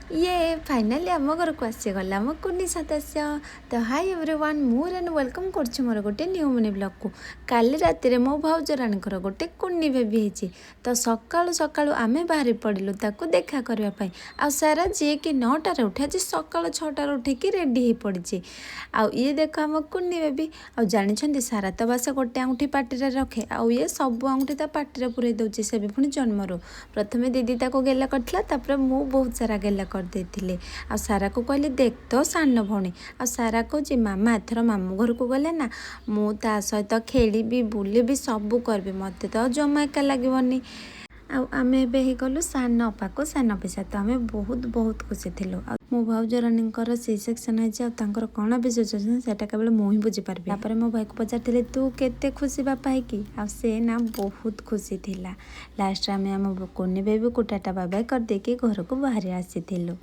ଇଏ ଫାଇନାଲି ଆମ ଘରକୁ ଆସିଗଲା ମୋ କୁନି ସଦସ୍ୟ। ତ ହାଇ ଏଭ୍ରିୱାନ୍, ମୁଁ ରେନୁ welcome କରୁଛି ମୋର ଗୋଟେ ନ୍ୟୁ ମିନି ବ୍ଲଗ୍କୁ। କାଲି ରାତିରେ ମୋ ଭାଉଜ ରାଣୀଙ୍କର ଗୋଟେ କୁନି ବେବି ହେଇଛି। ତ ସକାଳୁ ସକାଳୁ ଆମେ ବାହାରି ପଡ଼ିଲୁ ତାକୁ ଦେଖା କରିବା ପାଇଁ। ଆଉ ସାରା ଯିଏକି 9ଟାରେ ଉଠେ, ଆଜି ସକାଳ 6ଟାରେ ଉଠିକି ରେଡ଼ି ହେଇ ପଡ଼ିଛି। ଆଉ ଇଏ ଦେଖ ଆମ କୁନି ବେବି। ଆଉ ଜାଣିଛନ୍ତି, ସାରା ତ ବାସ ଗୋଟେ ଆଙ୍ଗୁଠି ପାଟିରେ ରଖେ, ଆଉ ଇଏ ସବୁ ଆଙ୍ଗୁଠି ତା ପାଟିରେ ପୁରେଇ ଦେଉଛି, ସେ ବି ପୁଣି ଜନ୍ମରୁ। ପ୍ରଥମେ ଦିଦି ତାକୁ ଗେଲ କରିଥିଲା, ତାପରେ ମୁଁ ବହୁତ ସାରା ଗେଲ କରିଦେଇଥିଲି। ଆଉ ସାରାକୁ କହିଲି, ଦେଖ ତ ସାନ ଭଉଣୀ। ଆଉ ସାରା କହୁଛି, ମାମା, ଏଥର ମାମୁଁ ଘରକୁ ଗଲେ ନା ମୁଁ ତା ସହିତ ଖେଳିବି, ବୁଲିବି, ସବୁ କରିବି, ମୋତେ ତ ଜମା ଏକା ଲାଗିବନି। ଆଉ ଆମେ ଏବେ ହେଇଗଲୁ ସାନ ଅପାକୁ ସାନ ପିସା। ତ ଆମେ ବହୁତ ବହୁତ ଖୁସି ଥିଲୁ। ଆଉ ମୋ ଭାଉଜ ରାଣୀଙ୍କର ସି ସେକ୍ସନ୍ ହେଇଛି, ଆଉ ତାଙ୍କର କ'ଣ ବି ସିଚୁଏସନ୍ ସେଇଟା କେବଳ ମୁଁ ହିଁ ବୁଝିପାରିବି। ତାପରେ ମୋ ଭାଇକୁ ପଚାରିଥିଲି, ତୁ କେତେ ଖୁସି ବାପା ହେଇକି? ଆଉ ସେ ନା ବହୁତ ଖୁସି ଥିଲା। ଲାଷ୍ଟରେ ଆମେ ଆମ କୁନି ବେବିକୁ ଟାଟା ବାଏ ବାଏ କରିଦେଇକି ଘରକୁ ବାହାରି ଆସିଥିଲୁ।